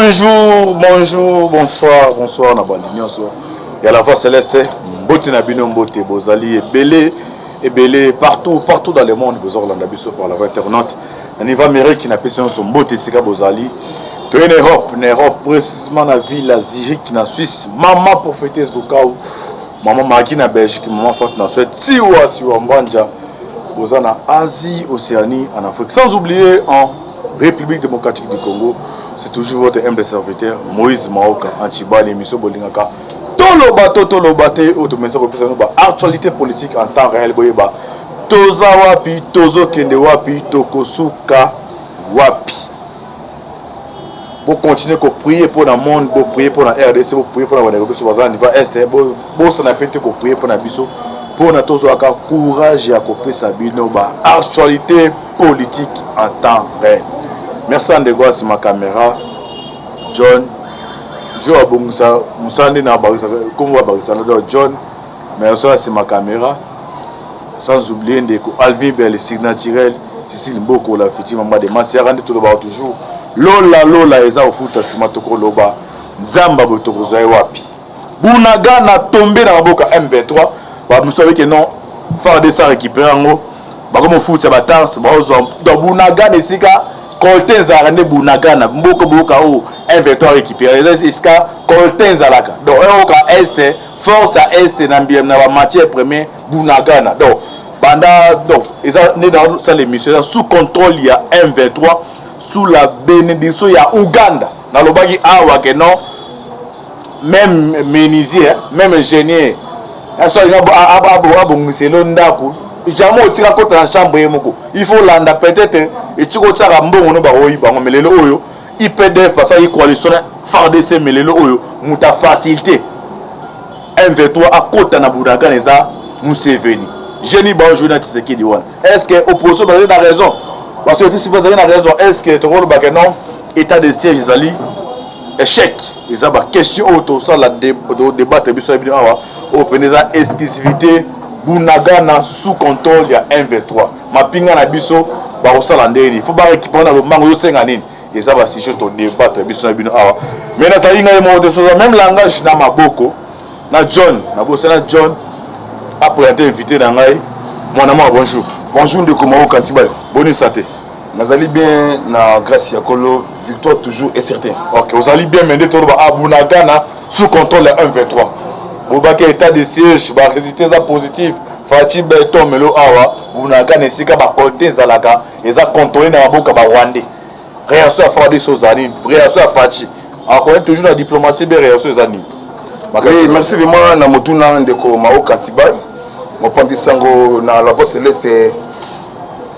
Bonjour, bonjour, bonsoir, bonsoir na bandi nyonso ya la voix céleste. Mbote na bino, mbote bozali ebele ebele partout partout dans le monde, boza kolanda biso par la voie internaute na niveau Amérique. Napesi nyonso mbote esika bozali. Toye na Europe, na Europe précisément na ville ya Zurich na Suisse, mama prophétesse Lukau, mama Maki na Belgique, mama Fatou na Suède, siwa siwa mbanja boza na Asie, Océanie, en Afrique, sans oublier en République démocratique du Congo. C'est toujours votre humble serviteur Moïse Maoka Antibal, émission bolingaka toloba to toloba te, oyo tomesa kopesa bino baactualité politique en temps réel. Boyeba toza wapi, tozokende wapi, tokosuka wapi. Bocontinue koprier mpo na monde, boprier mpo na RDC, boprier mpo na bandeko biso baza na niveau est. Bosana mpe te koprier mpo na biso, mpona tozwaka courage ya kopesa bino baactualité politique en temps réel. Merci à ndeko nsima caméra John jo abongisa mosala nde na kombo abakisana. Donc John, merci ya nsima caméra, sans oublier ndeko Alvin Bel Signaturel, Cécile Mboko, la future mama de Masiaka. Nde tolobaka toujours, lola lola eza kofuta nsima. Tokoloba nzamba boye, tokozwa ye wapi? Bunagana tombe na maboko ya M23. Bamosusu abeke non, FARDC récupéré yango, bakomofuta bataxe baozwa. Donc Bunagana, esika coltan ezalaka nde Bunagana. Mboka boyoka oyo M23 récupéré eza esika coltan ezalaka. Donc oyoka est, force ya est na na bamatière première, Bunagana. Donc banda, donc eza nde nasala émission, eza sous contrôle ya M23, sous la bénédiction ya Uganda. Nalobaki awa ke non, même menuisier, même ingénieur so alingi abongisela ndako, jamais otika kota na chambre ye moko. Il faut landa, peut-être etika otiaka mbongo no bakoyiba yango. Mais lelo oyo UPDF basalaki coalition na FARDC, mais lelo oyo moto afacilité M23 akota na Bunagana eza Museveni. Geni baojouer na Tshisekedi wana. Est ce que opposition bazali na raison? Parce que tisi bazali na raison. Est ce que tokolobaka non, état de siège ezali échec? Eza baquestion oyo tosala débattre biso ya bino awa. Oyo pene eza exclusivité. Bunagana sous contrôle ya M23, mapinga na biso bakosala ndenge nini? Faut barécupérer na lombango. Ozosenga nini? Eza basujet todébattre biso na bino awa. Mais nazali ngai moko te, soza même langage na maboko na John, nabosana John aprésente invité na ngai. Mwana mwana, bonjour. Bonjour ndeko Maoka Ntibale. Boni santé? Nazali bien na grâce ya Kolo, victoire toujours est certain. Ok, ozali bien. Mais nde toloba Bunagana sous contrôle ya M23, bolobaki état de siège, barésultat eza positif, Fatshi Béton. Melo awa Bunagana, esika bacoltan ezalaka, eza contrôlé na maboka barwandais. Réaction ya FARDC oza nini? Réaction ya Fatshi akoni toujours na diplomatie be, réaction eza nini? Oui, merci vraiment na motuna ndeko Maoka Ntibal, mopanzi sango na la voix céleste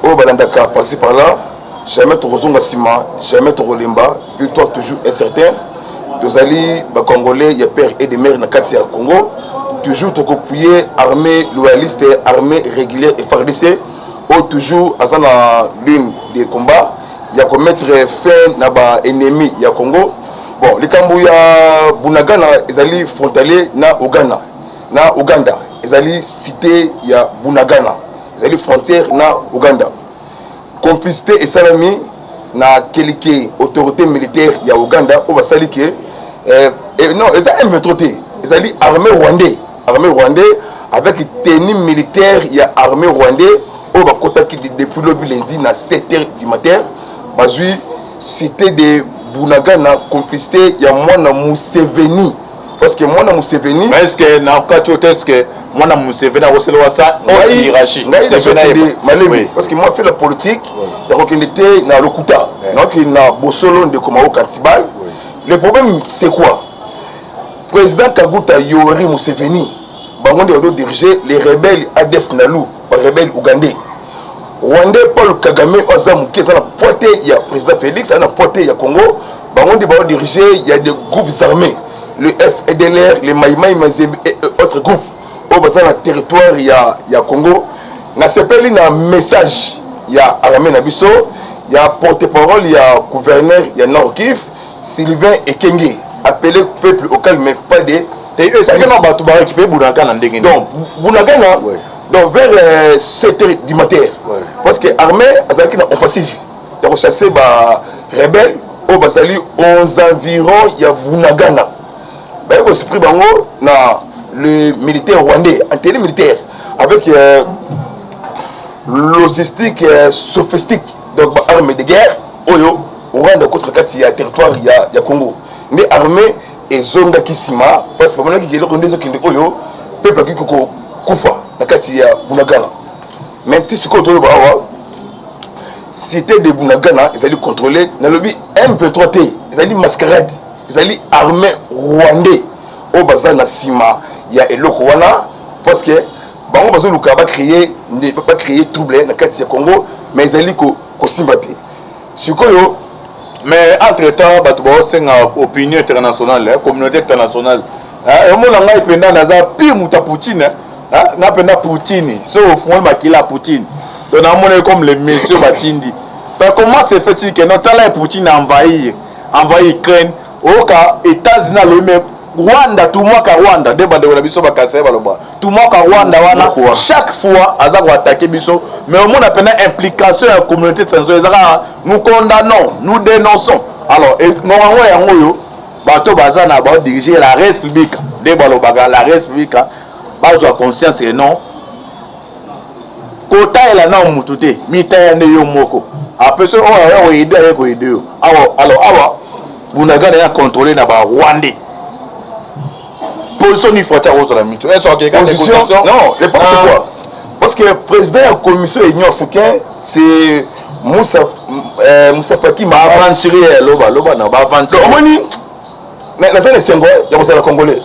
oyo balandaka par-ci par-là. Jamais tokozonga nsima, jamais tokolemba, victoire toujours est certain. Tozali bacongolais ya père et de mère na kati ya Congo. Toujours tokoappuyer armée loyaliste, armée régulière et FARDC oyo toujours aza na ligne de combat ya komettre fin na baennemi ya Congo. Bon, likambo ya Bunagana ezali frontalier na Uganda, na Uganda ezali cité ya Bunagana, ezali frontière na Uganda. Complicité esalami na quelques autorité militaire ya Uganda oyo basali ke non, eza M23 te, ezali armée rwandais, armée rwandais avec tenue militaire ya armée rwandais oyo bakotaki depuis lobi lundi na 7 heures du matin, bazwi cité de Bunagana, complicité ya mwana Museveni, parce que mwana Museveni Mais est ce que na kati oyo te, est ce que mwana Museveni akoselewa sa hiérarchie? Ngai nazokende malemi, parce que moi fait la politique ya kokende te na lokuta, nakokende na bosolo. Ndeko Maoka Ntibal, le problème c'est quoi? Président Kaguta Yoweri Museveni, bango nde bazo diriger les rebelles ADF NALU, barebelle ougandais, rwandais. Paul Kagame oyo aza moke, aza na poids te ya président Félix, aza na poids te ya Congo. Bango nde bao diriger ya des groupes armés, le FDLR, les Maïmaï Mazembe et autres groupes oyo baza na territoire ya Congo. Nasepeli na message ya armée na biso, ya porte-parole ya gouverneur ya Nord Kivu, Sylvain Ekenge, appelé peuple au calme mais pas de Explique na bato barécupérer Bunagana ndenge. Donc Bunagana, donc vers 7 heures du matin, parce que armée azalaki na offensive ya kochasser ba rebelle. Oyo bazali aux environs ya Bunagana, baye kosupri bango na le militaire rwandais en tenue militaire avec logistique sophistique, donc ba arme de guerre oyo Rwanda ekoti na kati ya territoire ya Congo. Nde armée ezongaki nsima parce que bamonaki eloko nde ezokende oyo peuple akoki kokufa na kati ya Bunagana. Mais ti sikoyo toloba awa, cité de Bunagana ezali contrôlé. Nalobi M23 te, ezali mascarade, ezali armée rwandais oyo baza na nsima ya eloko wana, parce que bango bazoluka bacréer trouble na kati ya Congo, mais ezali kosimba te sikoyo. Mais entre temps bato baosenga opinion internationale, communauté internationale. Omona ngai mpenza naza pire moto ya Poutine, nga mpenza Poutine. So ofungoli makila ya Poutine, donc namona comme le monsieur batindi. Mais comment se fait-il que notala ya Poutine envahir Ukraine, oyoka États-Unis alobi mais Rwanda tumwaka Rwanda? Nde bandeko na biso bakasa baloba tumwaka Rwanda wana, chaque fois aza koattaquer biso. Mais omona mpena implication ya communauté internationale eza kaka "nous condamnons, nous dénonçons". Alors ngongango yango oyo bato baza na baodirige la République, nde balobaka la République, bazwa conscience ke non, kotalela na mutu te, mitaya nde yo moko. Apesi oyo aya koaider, aye koaider yo awa. Alors awa Bunagana ya contrôlé na barwandais, position ni frontière kozala mito. Position, non, le problème, c'est quoi? Parce que président ya commission Union africaine, c'est Moussa Faki. Baaventurier, loba loba na baaventurier. Omoni, naza na esengo ya kozala congolais,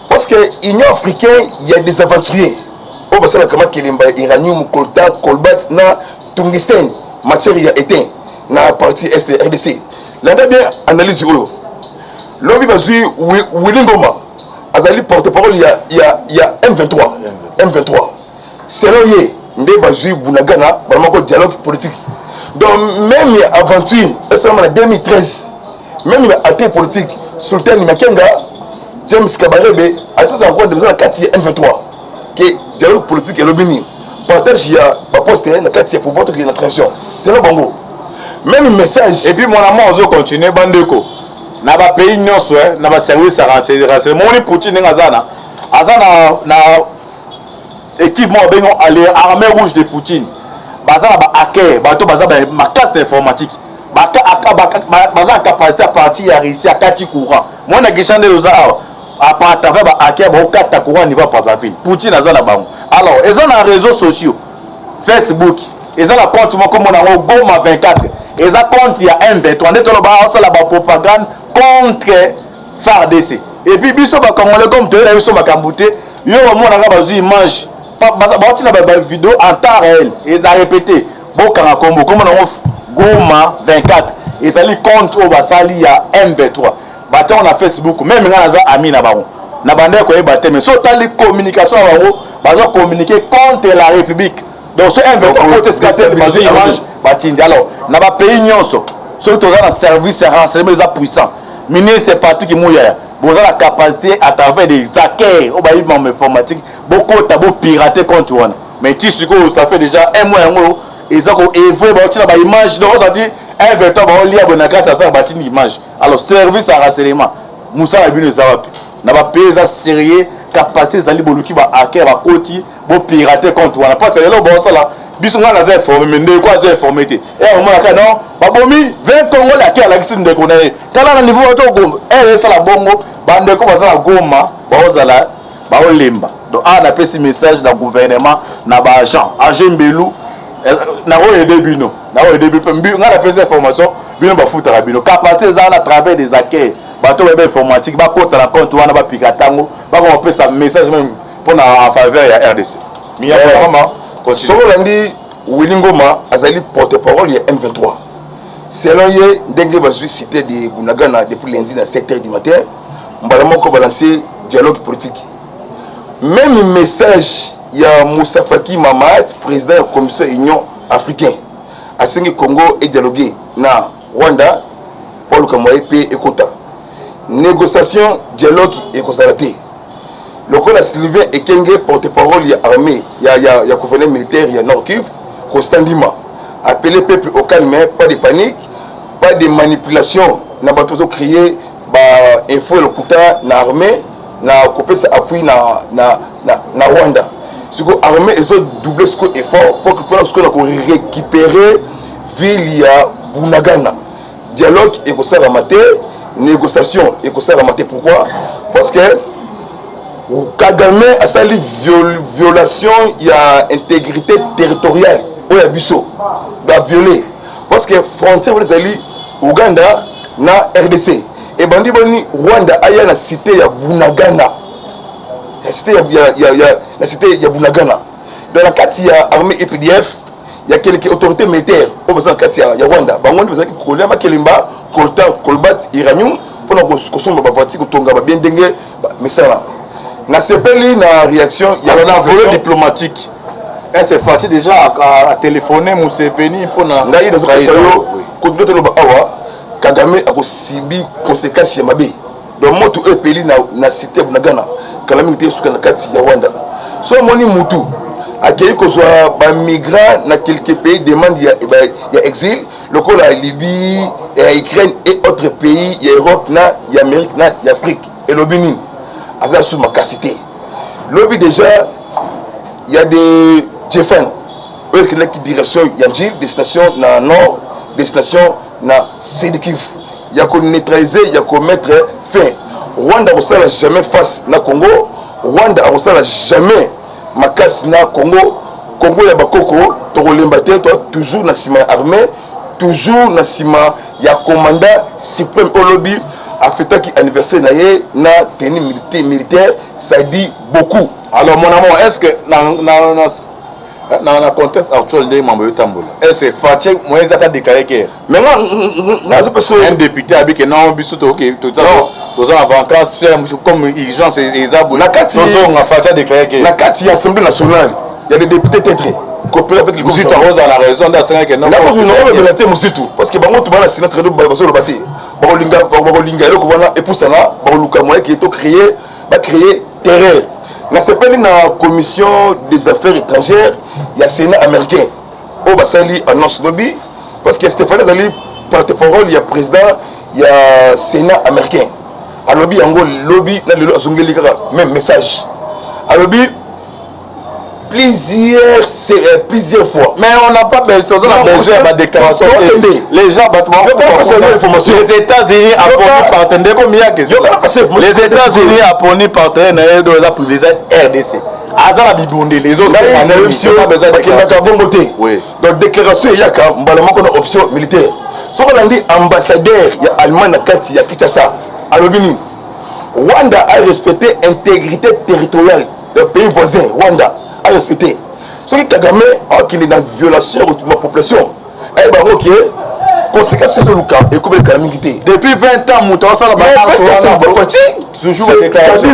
parce que Union africaine, il y a des aventuriers oyo basalaka makelemba ya uranium, coltan, cobalt na tungstène, matière ya étain na partie est RDC. Landa bien analyse oyo. Lobi bazwi Willy Ngoma, azali porte parole ya M23. M23, selon ye, nde bazwi Bunagana balamako dialogue politique. Donc même ya aventure esalama na 2013, même ya acteur politique Sultan Makenga, James Kabarebe, atata Rwanda, baza na kati ya M23. Ke dialogue politique elobi nini? Partage ya baposte na kati ya pouvoir, tokende na transition selon bango. Même message. Et puis mwana mwa ozocontinue, bandeko, na bapays nyonso, na baservice ya renseignement. Moni Poutine ndenge aza na équipe moko babengi les armée rouge de Poutine. Baza na bahacker, bato baza makasi na informatique, baza na capacité à partir ya Russie akati courant. Moi na Kinshasa nde oza awa, à travers bahacker baokata courant niveau ya Brazzaville. Poutine aza na bango. Alors eza na réseaux sociaux, Facebook, eza na compte moko mona yango Goma 24, eza compte ya M23 nde toloba osala bapropagande contre FARDC. Et puis biso bacongolais, comme toyena biso makambo te, yo bamonaka bazwi image, baotina bavideo en temps réel. Eza répété, bokanga kombo, kombo nango Goma 24, ezali compte oyo basali ya M23, batiango na Facebook. Même ngai naza ami na bango, na bandeko koyeba te, mais so otali communication na bango, baza communiquer contre la République. Donc so M23 kote esika te, bazwi image, batindi. Alors na bapays nyonso, soki toza na service ya renseignement eza puissant, ministre Patrick Muyaya, boza na capacité à travers des hackers oyo bayebi mambo informatique, bokota bopirate compte wana. Mais ti sikoyo, ça fait déjà un mois, yango eza koevre, baotina baimage. Donc ozati M23 baolia boye na kati ya saka, batindi image. Alors service ya renseignement, mosala bino eza wapi? Na bapays eza sérieux, capacité ezali, boluki bahacker, bakoti, bopirate compte wana, parce que lelo baosala biso. Ngai naza informé, mais ndeko aza informé te. E omonaka non, babomi 20 Congolais, ake alakisi ndeko na ye, tala na niveau bato Goma ere esala bongo, bandeko baza na Goma baozala baolemba. Donc awa napesi message na gouvernement, na baagent agent mbelu, nakoaider bino, nakoaider bino. Ngai napesi information, bino bafutaka bino. Capacité eza wana, travers des hackers, bato bayeba informatique, bakota na compte wana, bapika ntango bakoma kopesa message même mpona en faveur ya RDC. Mama, soki olandi Willy Ngoma, azali porte parole ya M23, selon ye, ndenge bazwi cité de Bunagana depuis lundi na 7 heures du matin, mbala moko balance dialogue politique. Même message ya Moussa Faki Mahamat, président ya commission Union africaine, asengi Congo edialogue na Rwanda mpo aluka moye mpe ekota négociation. Dialogue ekozala te. Lokola Sylvain Ekenge, porte-parole ya armée ya gouverneur militaire ya Nord Kivu, Constant Ndima, appelé peuple au calme, pas de panique, pas de manipulation. Na bato bazocréer bainfo ya lokuta na armée, na kopesa appui na Rwanda. Sikoyo armée ezodouble sikoyo effort mpona sikoyo na korécupérer ville ya Bunagana. Dialogue ekosalama te, négociation ekosalama te. Pourquoi? Parce que Kagame asali violation ya intégrité territoriale oyo ya biso. Baviole parce que frontière wana ezali Uganda na RDC. Ebandi boni Rwanda aya na cité ya Bunagana, na cité ya, na cité ya Bunagana. Donc na kati ya armée UPDF, ya quelque autorité militaire oyo baza na kati ya Rwanda, bango nde bazalaki kolia makelemba, coltan, cobalt, uranium mpona kosomba bavoiture, kotonga babien ndenge misala. Nasepeli na réaction ya Alors, na volet diplomatique, est-ce Fatshi déjà a téléphoné Museveni mpona Ngai nazopesa yo kotinda toloba awa, Kagame akosibi conséquence ya mabe. Donc moto oyo epeli na cité ya Bunagana, kala mingi te esuka na kati ya Rwanda. So omoni mutu akei kozwa bamigrant na quelques pays, demande ya exil lokola Libye, ya Ukraine et autres pays ya Europe na ya Amérique na ya Afrique, elobi nini? Aza su makasi te. Lobi déjà ya de Jefan oyo ekendaki direction ya Njili, destination na nord, destination na Sud-Kivu, ya koneutraliser, ya komettre fin. Rwanda akosala jamais face na Congo. Rwanda akosala jamais makasi na Congo. Congo ya bakoko, tokolemba te. Toa toujours na nsima ya armée, toujours na nsima ya commandant suprême. Olobi afetaki anniversaire na ye na tenue militaire, ça dit beaucoup. Alors mon amour, est ce que na contexte actuel, ndenge mambo ezotambola, est ce que Fatshi moyen eza adéclaré guerre? Mais nga nazopesa Un député abi ke non, biso toke toza na vacance, comme urgence eza boye, Na kati tozonga. Fatshi adéclaré guerre? Na kati ya Assemblée nationale, ya des députés têtres coopérer avec les Muzito akozala na raison nde asengaki non. Nakolobela te Muzito, parce que bango to bana silence radio, bazoloba te. Bakolinga eloko wana epusana, bakoluka moyen ke to créer, bacréer terreur. Nasepeli na Commission des affaires étrangères ya Sénat américain oyo basali annonce lobi, parce que Stéphane azali porte-parole ya président ya Sénat américain. Alobi yango lobi na lelo, azongeli kaka même message. Alobi plusieurs fois. Mais on n'a pas besoin, toza na besoin ya badéclaration te. Les gens, bato, les États-Unis aponi partenaire ndeko miyake. Les États-Unis aponi partenaire na ye do eza privilégié RDC, aza na bibundeli. Ezobakendaka bongo te. Donc déclaration eyaka mbala moko na option militaire. Soki olandi ambassadeur ya Allemagne na kati ya Kinshasa, alobi nini? Rwanda a respecté intégrité territoriale ya pays voisin. Rwanda a respecté. Soki Kagame akende na violation ya kotuma population, ayeba yango ke conséquence ezoluka ekobelekana mingi te. Depuis 20 ans moto asala toujours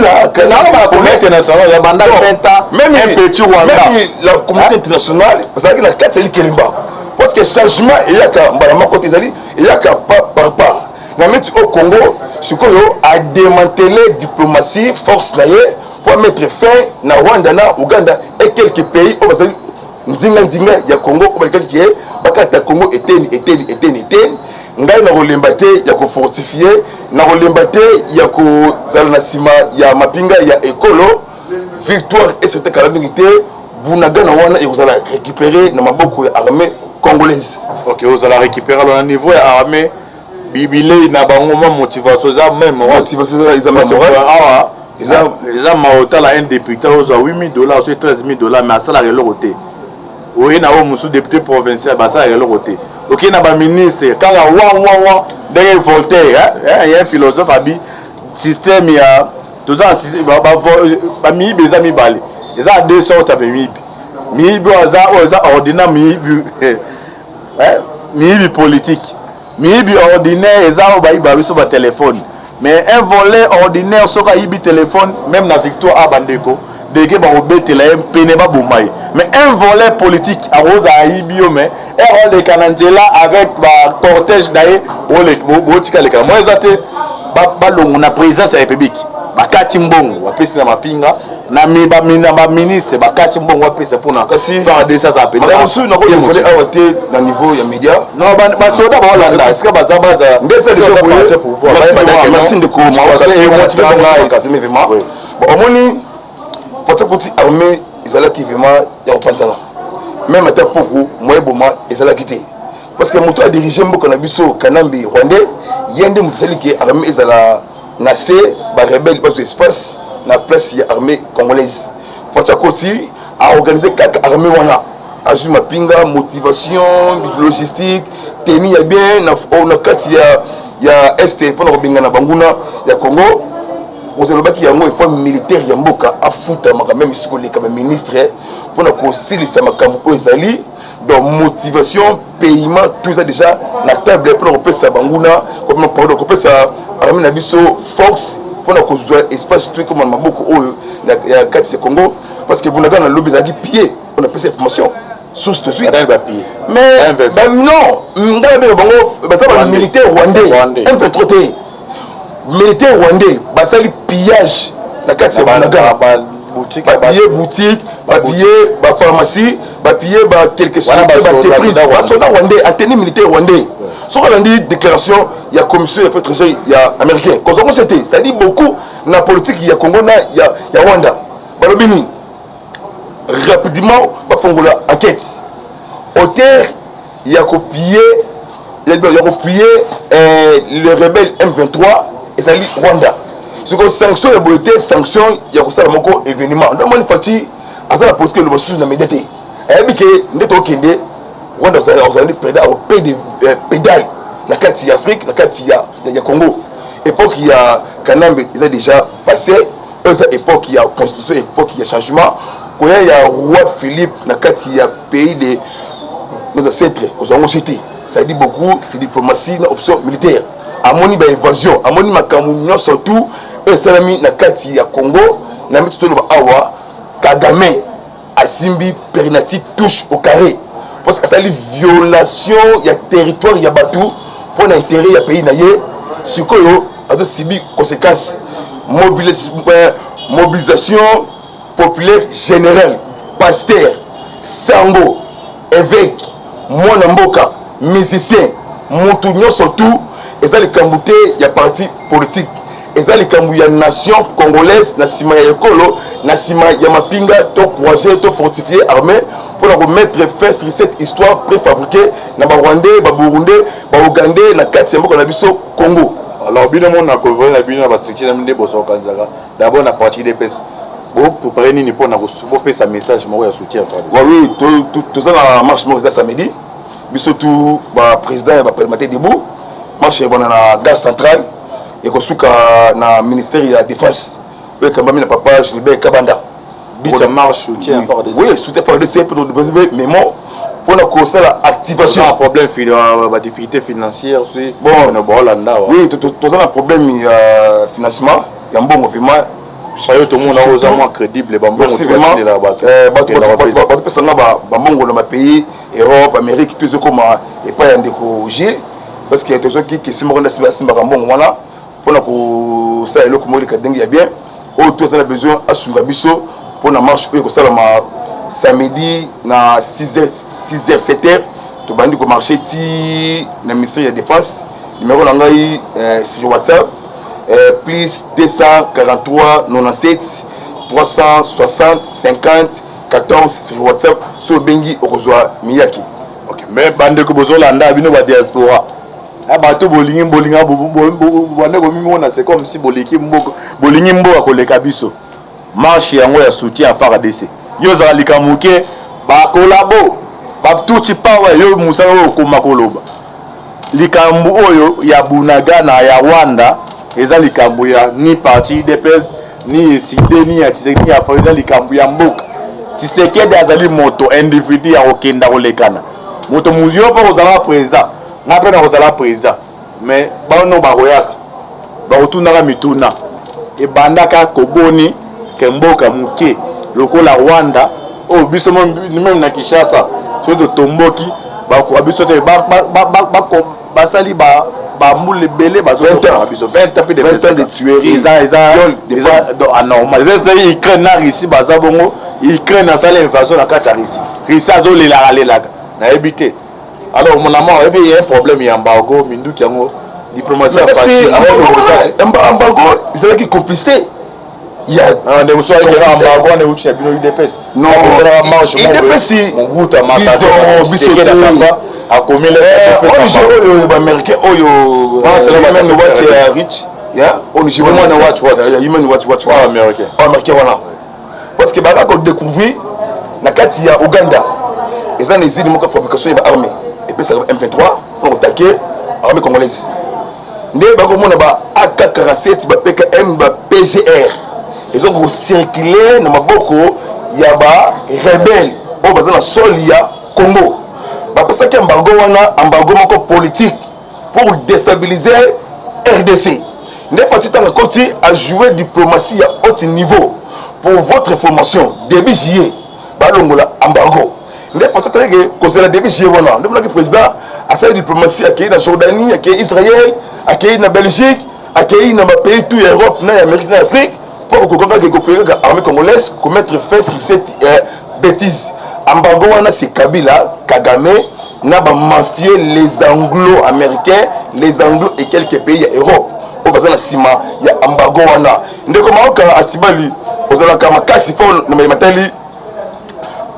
la communauté internationale ya banda 20 ans, un petit Rwanda. Même la communauté internationale bazalaki na kati ya likelemba, parce que changement eyaka mbala moko te, ezali eyaka pas par pas. Na meti au Congo sikoyo adémantelé diplomatie, force na ye po mettre fin na Rwanda, na Uganda et quelques pays oyo bazali nzinga nzinga ya Congo, oyo balikaki ye bakata Congo eteni eteni eteni eteni. Ngai na kolemba te ya kofortifie, na kolemba te ya kozala na nsima ya mapinga ya ekolo. Victoire esete kala mingi te. Bunagana wana ekozala récupéré na maboko ya armée congolaise. Ok, ozala récupéré. Alors na niveau ya armée, bilei na bango, mwa motivation eza même? Motivation eza awa eza maotala. Un député ozwa 8000 dollars, soki 13 000 dollars, mais asalaka eloko te. Oye na oyo mosusu, député provincial, basalaka eloko te. Okei na baministre, kaka wa wa wa, ndenge Voltaire ya philosophe abi système ya toza bamiyibi eza mibale, eza na deux sortes ya miyibi. Miyibi oyo aza, oyo eza ordinaire, miyibi, miyibi politique. Miyibi ordinaire eza oyo bayiba biso batelefone. Mais un voleur ordinaire, soki ayibi telefone, même na victoire a bandeko deke bakobetela ye pene, baboma ye. Mais un voleur politique akozala ayibi yo, mais ere oleka na nzela avec bacortège na ye, botika lekana. Mo eza te, balongo na présidence ya République. Bakati mbongo bapesi na mapinga na baministre, bakati mbongo bapesa mpona FARDC aza mpenza. Mosusu nakodévoiler awa te na niveau ya média. Non, basoda baolanda esika baza baza. Nde eza déjà boye. Merci, ndeko. Vraiment, omoni, Fatshi kuti armée ezalaki vraiment ya kopanzana, même ata poko moye boma ezalaki te, parce que moto adirige mboka na biso, Kanambe rwandais, ye nde moto asali ke armée ezala na se, barebelles bazwa espace na place ya armée congolaise. Fatshi akoti, aorganize kaka armée wana, azwi mapinga, motivation, logistique, tenue ya bien na kati ya Est mpona kobengana banguna ya Congo. Ozalobaki yango, effort militaire ya mboka afutamaka même soki koleka baministre mpona kosilisa makambo oyo ezali. Donc motivation, paiement, tout eza déjà na table mpona kopesa banguna, pardon, kopesa armée na biso force mpona kozwa espace to ekoma na maboko oyo ya kati ya Congo, parce que Bunagana na lobi ezalaki pillé. On apesa information source tozwi. Mais non, ngai nabenga bango baza bamilitaire rwandais, M23 te, militaire rwandais basali pillage na kati ya Bunagana, bapiller boutique, bapiller bapharmacie, bapiller baquelques entreprise. Basoda rwandais en tenue militaire rwandais. Soki alandi déclaration ya Commission ya affaires étrangères ya américain, kozwango te, c'est-à-dire beaucoup na politique ya Congo na ya Rwanda, balobi nini? Rapidement bafongola enquête. Auteur ya kopiller le rebelle M23 ezali Rwanda. Sikoyo sanction ya boye te, sanction ya kosala moko événement. Nde omoni Fatshi aza na politique eloba susu na média te, ayebi ke nde tokende Rwanda azali nde pédale, pédale na kati ya Afrique, na kati ya Congo. Époque ya Kanambe eza déjà passé, oyo eza époque ya constitution, époque ya changement. Koya ya roi Philippe na kati ya pays de nos ancêtres, kozwa yango te, ça dit beaucoup, c'est diplomatie na option militaire. Amoni baévasion, amoni makambo nyonso tout oyo esalami na kati ya Congo. Na miti toloba awa, Kagame asimbi penalty touche au carré, parce que asali violation ya territoire ya bato mpo na intérêt ya pays na ye. Sikoyo azosubir conséquence. Mobilisation populaire générale, pasteur, sango, évêque, mwana mboka, musicien, motu nyonso tout. Eza likambo te ya parti politique, eza likambo ya nation congolaise. Na nsima ya ekolo, na nsima ya mapinga, to courage, to fortifier armée mpona komettre fin sur cette histoire préfabriquée na Barwandais, Baburundais, Baugandais na kati ya mboka na biso Congo. Alors bino mona kovoye na bino na bastructure na bino nde bosokanzaka d'abord na parti UDPS, boprépare nini mpona bopesa message moko ya soutien? Oui, toza na marche moko eza samedi. Biso tu baprésident ya baparlementaire debout, marche ebona na gare centrale, ekosuka na ministère ya Défense oyo ekambami na papa Gilbert Kabanda. Bicha marche soutien FARDC. Oui, soutien FARDC, mpo memo mpona kosala activation. Problème, badifficulté financière? Bon, na baolanda. Oui, toza na problème ya financement ya mbongo vraiment. Oyo tomona oza mwa crédible. Bambongo bato bazopesanga bambongo na bapays Europe, Amérique, to ezokoma epai ya ndeko Gilles, parce que tozoki kesi moko nde asimbaka mbongo wana mpona kosala eloko moko eleka ndenge ya bien. Oyo to aza na besoin asunga biso mpona marche oyo ekosalama samedi na 6h, 7h tobandi komarche ti na ministère ya Défense. Numéro na ngai sur WhatsApp, plus 243 97 360 50 14. Sur WhatsApp, so obengi okozwa miyaki. Okay. Mais bandeko bozolanda bino badiaspora, bato bolingi bolinga bande komimona, c'est comme si boleki mboka, bolingi mboka koleka biso. Marche yango ya soutien ya FARDC, yo ozala likambo moke, bakolabo batuti pawa, yo mosala oyo okoma koloba likambo oyo ya Bunagana ya Rwanda eza likambo ya ni parti UDPS, ni Ecidé, ni ya Tshisekedi, ni ya Fayulu, eza likambo ya mboka. Tshisekedi azali moto individu ya kokenda kolekana moto yo mpo kozala président, nga mpe na kozala président, mais bano bakoyaka bakotunaka mituna ebandaka koboni ke mboka moke lokola Rwanda oyo biso même na Kinshasa soki totomboki bakoka biso te, basali. Bambula ebele bazoboma biso, 20 ans, plus de 20 ans de tuerie. Eza anormal. Eza Ukraine na Russie baza bongo. Ukraine asala invasion na kati ya Russie, Russie azolelaka lelaka, nayebi te. Alors mon amant, oyebi ya un problème ya embargo, minduki yango, diplomatie ya parti. Embargo ezalaki complicité ya ndenge mosusu ayekela embargo wana euti na bino UDPS. Non, UDPS Mobutu biso te. Akomi ONG oyo baaméricain oyo, Human Watch ya rich ya ONG Human Watch Watch. Human Watch Watch. Américain. Américain wana, parce que baka kodécouvrir na kati ya Uganda eza na usine moko ya fabrication ya baarmes epesaka M23 mpona koattaquer armée congolaise. Nde bakomona ba AK47, ba PKM, ba PGR eza kocirculer na maboko ya barebelles oyo baza na sol ya Congo. Bapesaki embargo wana, embargo moko politique pour déstabiliser RDC. Nde Fatshi, ntango akoti, ajouer diplomatie ya haut niveau. Pour votre information, début juillet balongola embargo. Nde Fatshi atalaki kozela début juillet wana, nde monaki président asali diplomatie, akei na Jordanie, akei Israël, akei na Belgique, akei na bapays tout ya Europe na ya Amérique na Afrique, mpo kokoka kaka ekopeye kaka armée congolaise komettre fin sur cette bêtise. Embargo wana, c'est Kabila, Kagame na bamafieux, les anglo américains, les anglo et quelques pays ya Europe oyo baza na nsima ya embargo wana. Ndeko Maoka Atibali, ozalaka makasi fo na matali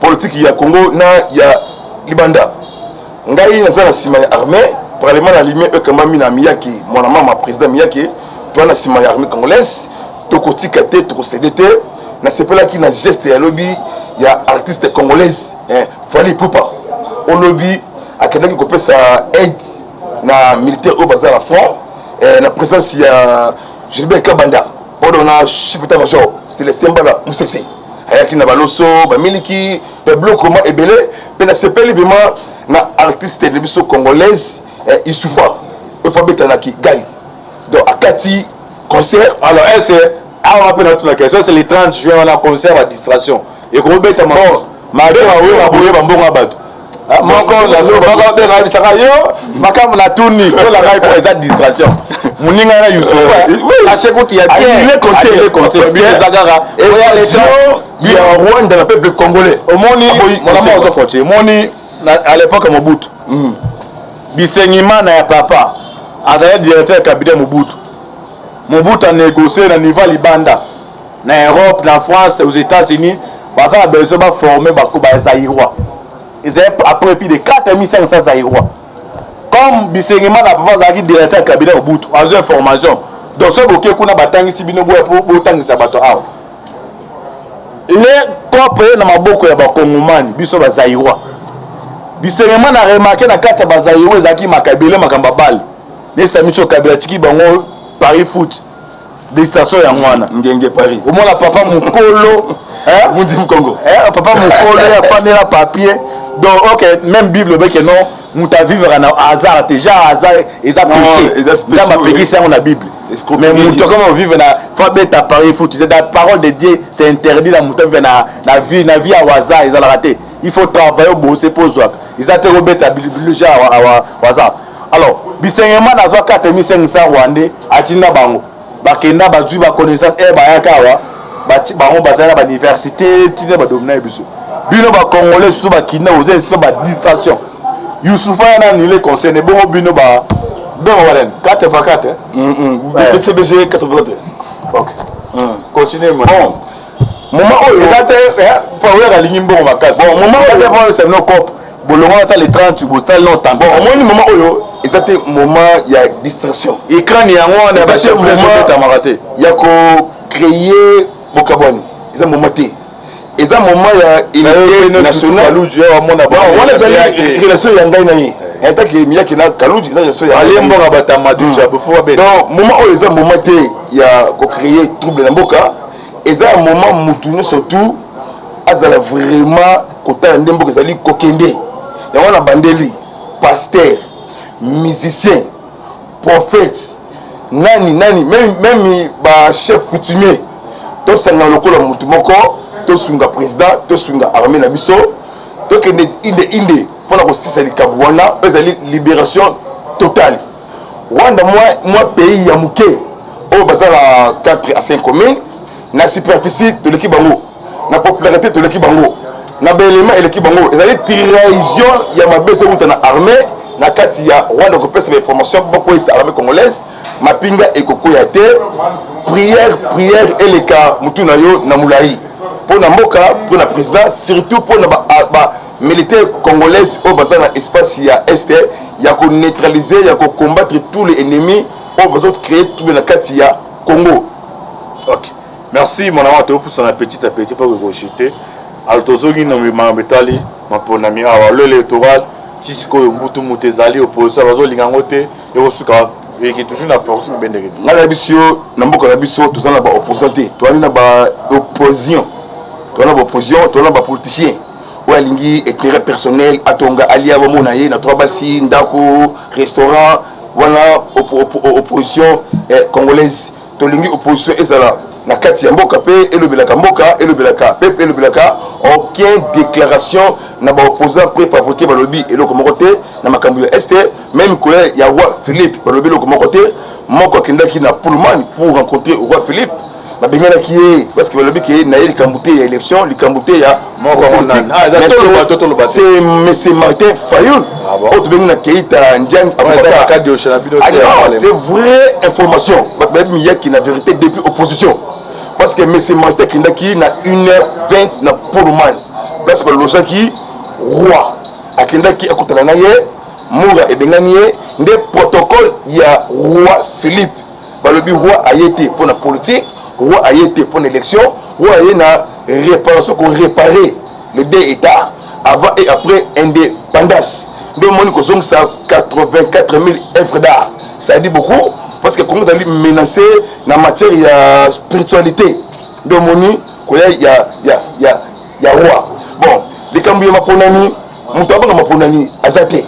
politike ya Congo na ya libanda. Ngai naza na nsima ya armée. Parlement na limie ekambami na Miyake, mwana mama président Miyake. Toza na nsima ya armée congolaise, tokotika te, tokocéder te. Nasepelaki na geste ya lobi ya artiste congolaise Fally Ipupa. Olobi akendaki kopesa aide na militaire oyo baza na front na présence ya Gilbert Kabanda oyo na chef d'état major Célestin Mbala Musese. Ayaki na baloso, bamiliki, babiloko ma ebele. Mpe nasepeli vraiment na artiste na biso congolaise Isufa oyo fa abetanaki gai, donc akati concert. Alors est ce awa mpe natuna question, c'est le 30 juin wana, concert ba distraction ekobetama malgré baoyo boyeba mbongo ya bato moko moko ayebisaka yo makambo natuni mpo na ngai mpo eza distraction. Moninga na Yusufa ache kutu ya bien concert eza kaka ya Rwanda na peuple congolais. Omoni, mwana ozo continue, omoni, à l'époque Mobutu, Bisengimana ya papa azali directeur ya cabinet Mobutu. Mobutu anégocie na niveau ya libanda, na Europe, na France, aux États-Unis, baza na besoin baformer bazaïrois. Ezali après plus de 4500 Zaïrois. Comme Bisengimana papa azalaki directeur ya cabinet Mobutu, azwa information, donc soki boke kuna, batangisi bino boya po botangisa bato awa. Le cope na maboko ya bakongomani, biso bazaïrois, Bisengimana remarquer na kati ya bazaïrois ezalaki maka ebele, makambo abale nesita miso. Kabila atiki bango pari foot, distraction yango wana. Ngenge Paris. Omona papa mokolo. Mundim Congo. Papa mokolo afandela papier. Donc ok, même Bible obeke non, moto avivre na hasard te, genre hasard eza péché, Nzambe apekisi yango na Bible. Mais moto akoma ovivre na fo abeta pari foot, la parole de Dieu, c'est interdit na moto avivre na vie ya hasard. Ezalaka te. Il faut travailler, obose mpo ozwaka. Eza te kobeta genre hasard. Alors Bisengema nazwa 4500 rwandais, atinda bango, bakenda, bazwi baconnaissance e bayaka awa, bango bazali na bauniversité ntina badomina biso. Bino bacongolais, surtout bakinda, oza esprit badistraction. Yusufa ya nani le concerne bongo bino ba bengo banani 4 x 4. BCBG 4 x 4. Ok, continue. Bon, moment oyo eza te po oyaka alingi mbongo makasi. Bon, moment oyo po bino cope bolongo ata le 30 botali no. Bon, omoni, moment oyo eza te moment ya distraction. Ukraine yango wana. Eza te moment te ya kocréer bokabwani. Eza moment te, eza moment ya unité nationale. Wana ezali relation ya ngai na ye etake Miyaki na Kaluji, eza relation ya alemboka batamaduja bofo babeta. Donc moment oyo eza moment te ya kocréer trouble na mboka. Eza moment mutu nyonso tu azala vraiment kotala nde mboka ezali kokende. Yango na bandeli pasteur, musicien, prophète, nani nani, même bachef coutumier, tosangana lokola motu moko, tosunga président, tosunga armée na biso, tokende inde inde mpona kosisa likambo wana oyo ezali libération totale. Rwanda mwa pays ya moke oyo baza na 4 à 5 communes, na superficie toleki bango, na popularité toleki bango, na baelema eleki bango. Ezali trahison ya mabe ezowuta na armée na kati ya Rwanda, kopesa bainformation bakweyisa armée congolaise. Mapinga ekokwea te. Prière, prière eleka motu na yo na molai mpo na mboka, mpo na président, surtout mpo na bamilitaire congolaise oyo baza na espace ya Est, ya koneutraliser, ya kocombattre tous les ennemis oyo bazocréer trouble na kati ya Congo. Ok, merci mon ami. Topusana petit à petit mpo kochuter. Alors tozongi na makambo etali maponami awa, loi électoral. Ti sikoyo mbutu mutu ezali, opposition bazolinga yango te. Ekosuka eki toujours na force bendeke. Ngai na biso yo na mboka na biso, toza na baopposant te, toali na baopposition, toza na baopposition, toza na bapoliticien oyo alingi intérêt personnel, atonga, alia, bamona ye na trois basi, ndako, restaurant. Wana opposition congolaise. Tolingi opposition ezala na kati ya mboka mpe elobelaka mboka, elobelaka peuple, elobelaka. Aucun déclaration na baopposant préfabriqué. Balobi eloko moko te na makambo ya Est. Même koya ya roi Philippe, balobi eloko moko te. Moko akendaki na Pullman pour rencontrer roi Philippe, babenganaki ye parce que balobi ke na ye likambo te ya élection, likambo te ya politique. Monsieur Martin Fayulu oyo tobengi na Keita Ndiang, c'est vrai information. Bato bayebi miyaki na vérité depuis opposition, parce que monsieur Martin akendaki na 1h20 na Pullman, place balojaki roi. Akendaki akutana na ye, mura ebengani ye. Nde protocole ya roi Philippe, balobi roi aye te mpo na politique, roi aye te mpo na élection, roi aye na réparation, koréparer les deux états avant et après indépendance. Nde omoni kozongisa 84 000 œuvres d'art, ça dit beaucoup, parce que Congo ezali menacé na matière ya spiritualité. Nde omoni koya ya roi. Bon, likambo ya maponami, moto abanga maponami aza te.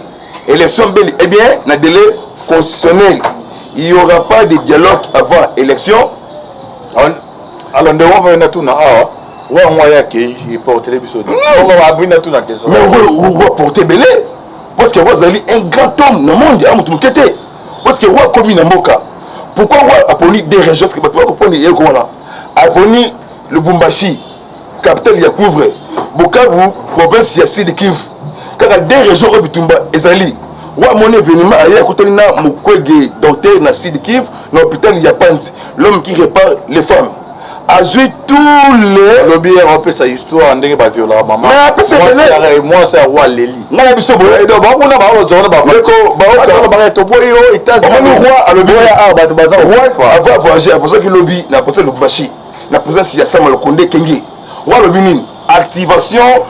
Élection bel et bien na délai constitutionnel, il y aura pas de dialogue avant élection. Alors ndeko mpe natuna awa, wa mwa yake eportele biso abina tuna question. Mais roi porte ebele, parce que roi azali un grand homme na monde ya moto moke te, parce que roi akomi na mboka. Pourquoi roi aponi des régions? Parce que bato bakoponi eloko wana, aponi Lubumbashi, capitale ya cuivre, Bukavu, province ya Sud Kivu, kaka deux régions oyo bitumba ezali. Roi amoni événement, aye akutani na Mukwege, docteur na Sud Kivu, na hôpital ya Panzi, l'homme qui répare les femmes. Azwi tous les Alobi apesa histoire ndenge baviolaka mama. Mais apesa ebele. Mwasi ya roi aleli. Ngai na biso boye. Bakuna baozona toboyi oyo. Omoni roi alobi awa bato baza roi avant voyager apozaki lobi na présence Lubumbashi, na présence ya Sama Lokonde Kenge. Roi alobi nini? Activation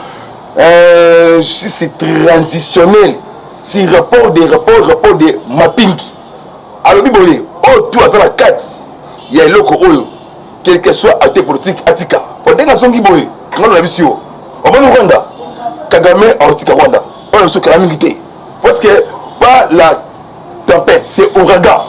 c'est transitionnel, si rapport de rapport de mapingi. Alobi boye, oyo tu aza na kati ya eloko oyo, quel que soit acteur politique, atika. Po ndenge azongi boye, ngalo na biso yo omoni Rwanda, Kagame aotika Rwanda oyo na biso kala mingi te, parce que pas la tempête, c'est ouragan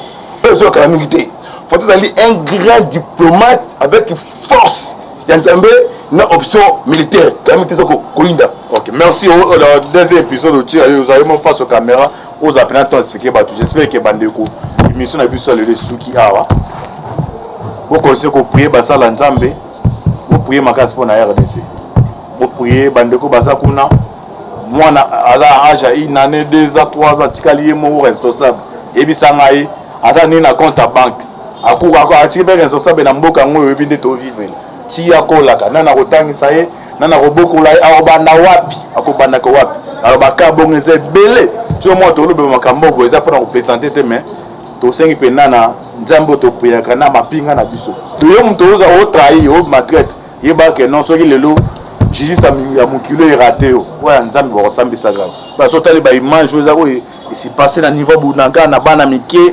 oyo ezokala mingi te. Faut ezali un grand diplomate avec force ya Nzambe na option militaire. Kala mingi te eza koyinda. Ok, merci. Au deuxième épisode otia yo ozali mo face aux caméra, oza mpena temps expliquer bato. J'espère que bandeko, émission na biso ya lelo esuki awa. Bokonse koprier, basala Nzambe, boprier makasi mpo na RDC, boprier bandeko baza kuna. Mwana aza âge ya une année, 2 ans, 3 ans, atikali ye moko responsable. Yebisa ngai, aza nini na compte ya banque? Atiki mpe responsable na mboka yango. Oyebi nde tovivre ti akolaka, nani akotangisa ye, nani akobokola ye, akobanda wapi, akobandaka wapi? Alors baka bongo eza ebele. Ti omwa tolobela makambo boye eza mpona koplaisante te, mais tosengi mpenza na Nzambe oyo topriaka na mapinga na biso. Yo moto oza otrahir, omaltraiter, yebaka non, soki lelo justice ya mokili oyo erater yo, oyo ya Nzambe bakosambisaka. Baso otali baimage oyo eza oyo esi passe na niveau Bunagana na bana mike, ye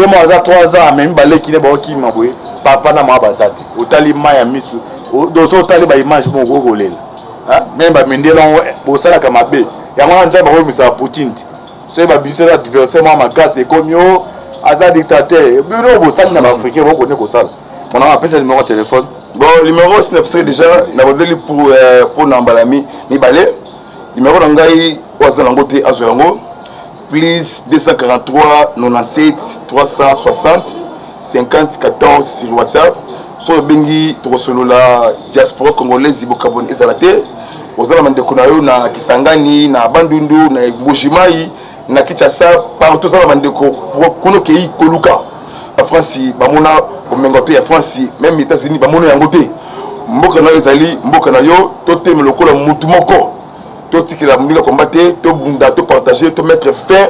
moko aza 3 ans, amemi baleki ne baokima boye, papa na mama baza te. Otali mai ya misu, so otali baimage moko okoki kolela. Même bamindele yango bosalaka mabe yango wana, Nzambe akoyomisaka Poutine ti soki babimisela adversaire mwa makasi, ekomi o aza dictateur. Bino bosali na baafricain, bokone kosala. Mona apesa numéro ya téléphone. Bon, numéro si napesaki déjà na bodeli pour na mbala mibale. Numéro na ngai oyo aza nango te, azwa yango. Plus 243 97 360 50 14 sur WhatsApp. Soki obengi tokosolola. Diaspora congolaise, bokaboni ezala te. Oza na bandeko na yo na Kisangani, na Bandundu, na Mbujimayi, na Kinshasa, partout oza na bandeko kuna. Okei koluka bafrance, bamona bomengo te ya France, même États-Unis bamona yango te. Mboka na yo ezali mboka na yo. Totema lokola mutu moko, totikela moninga komba te. Tobunda, topartage, tomettre fin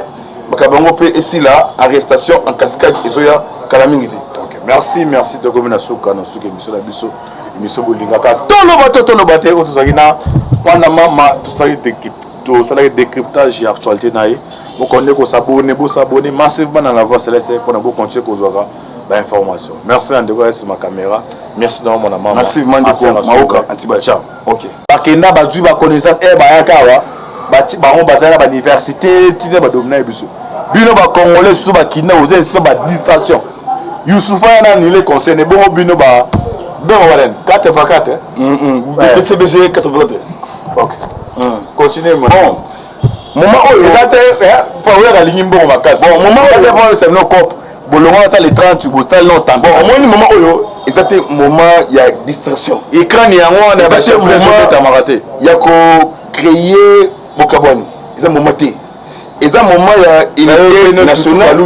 makambo yango mpe esila. Arrestation en cascade ezoya kala mingi te. Ok, merci, merci. Tokomi na suka, na suka émission na biso, émission bolingaka toloba to toloba te, oyo tozalaki na wana mama, tosalaki décryptage ya actualité na ye. Bokonde kos'abonner, bos'abonner massivement na La Voix Céleste mpona bocontinue kozwaka bainformation. Merci na ndeko ya nsima caméra, merci na mwana mama. Merci vraiment, ndeko Maoka Antiba. Ciao. Ok. Bakenda, bazwi baconnaissance e bayaka awa, bango bazali na bauniversité, ntina badomina ye biso. Bino bacongolais, surtout bakinda, oza esprit badistraction. Yusufa ya nani le concerne bongo bino ba bengo banani 4 x 4. BCBG 84. Ok, continue. Bon, moment oyo eza te po oyaka alingi mbongo makasi. Bon, moment oyo oyo eza bino cope bolongo ata le 30 botali no. Bon, omoni, moment oyo eza te moment ya distraction. Ukraine yango wana. Eza te moment etamaka te. Ya kocréer bokabwani, eza moment te. Eza moment ya unité nationale.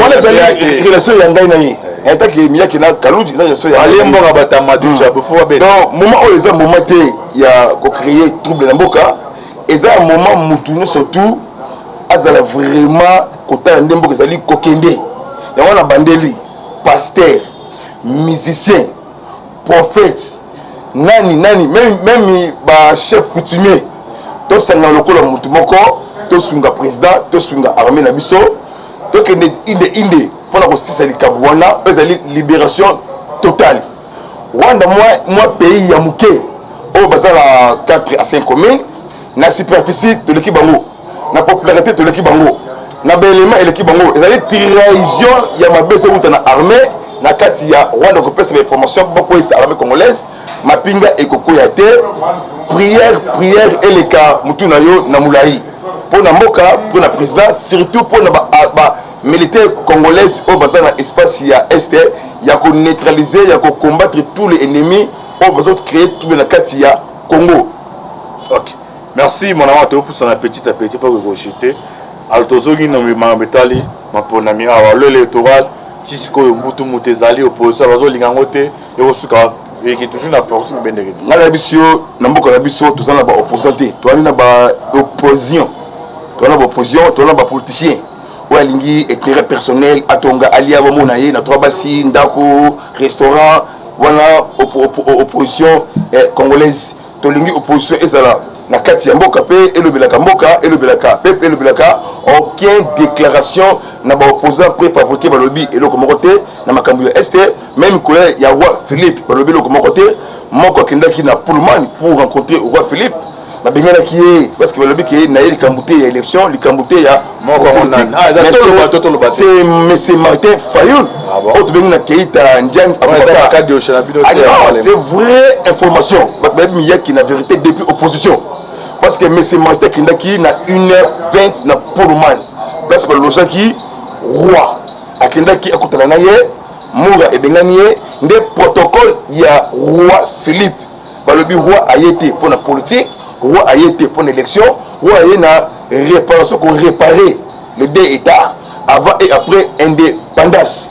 Wana ezali relation ya ngai na ye etake miyaki na Kaluji, eza relation ya alie mbongo batamadu bofo babe. Donc moment oyo eza moment te ya kocréer trouble na mboka. Eza moment mutu nyonso tu azala vraiment kotala nde mboka ezali kokende. Yango na bandeli pasteur, musicien, prophète, nani nani, même bachef coutumier, tosangana lokola motu moko, tosunga président, tosunga armée na biso, tokende inde inde mpona kosisa likambo wana oyo ezali libération totale. Rwanda mwa pays ya moke oyo baza na 4 à 5 communes. Na superficie toleki bango, na popularité toleki bango, na baélément eleki bango. Ezali trahison ya mabe ezowuta na armée na kati ya Rwanda, kopesa bainformation bakweyisa armée congolaise. Mapinga ekokwea te. Prière, prière eleka motu na yo na molai mpo na mboka, mpo na président, surtout mpo na bamilitaire congolaise oyo baza na espace ya Est, ya koneutraliser, ya kocombattre tous les ennemis oyo bazocréer trouble na kati ya Congo. Ok, merci mon amour. Topusana petit à petit mpo kokochite. Alors tozongi na makambo etali maponami awa, loi électoral. Ti sikoyo mbutu mutu ezali, opposition bazolinga yango te. Ekosuka eki toujours na force bendeke. Ngai na biso yo na mboka na biso, toza na baopposant te, toali na baopposition, toza na baopposition, toza na bapoliticien oyo alingi intérêt personnel, atonga, alia, bamona ye na trois basi, ndako, restaurant. Wana opposition congolaise. Tolingi opposition ezala na kati ya mboka mpe elobelaka mboka, elobelaka peuple, elobelaka. Aucun déclaration na baopposant préfabriqué balobi eloko moko te na makambo ya Est. Même koya ya roi Philippe, balobi eloko moko te. Moko akendaki na Pullman pour rencontrer roi Philippe, babenganaki ye parce que balobi ke na ye likambo te ya élection, likambo te ya politique. Monsieur Martin Fayulu oyo tobengi na Keita Ndiang, c'est vraie information. Bato bayebi miyaki na vérité depuis opposition, parce que monsieur Martin akendaki na 1h20 na Pullman, place balojaki roi. Akendaki akutana na ye, mura ebengani ye. Nde protocole ya roi Philippe balobi roi aye te mpo na politique, roi aye te mpo na élection, roi aye na réparation, koréparer les deux états avant et après indépendance.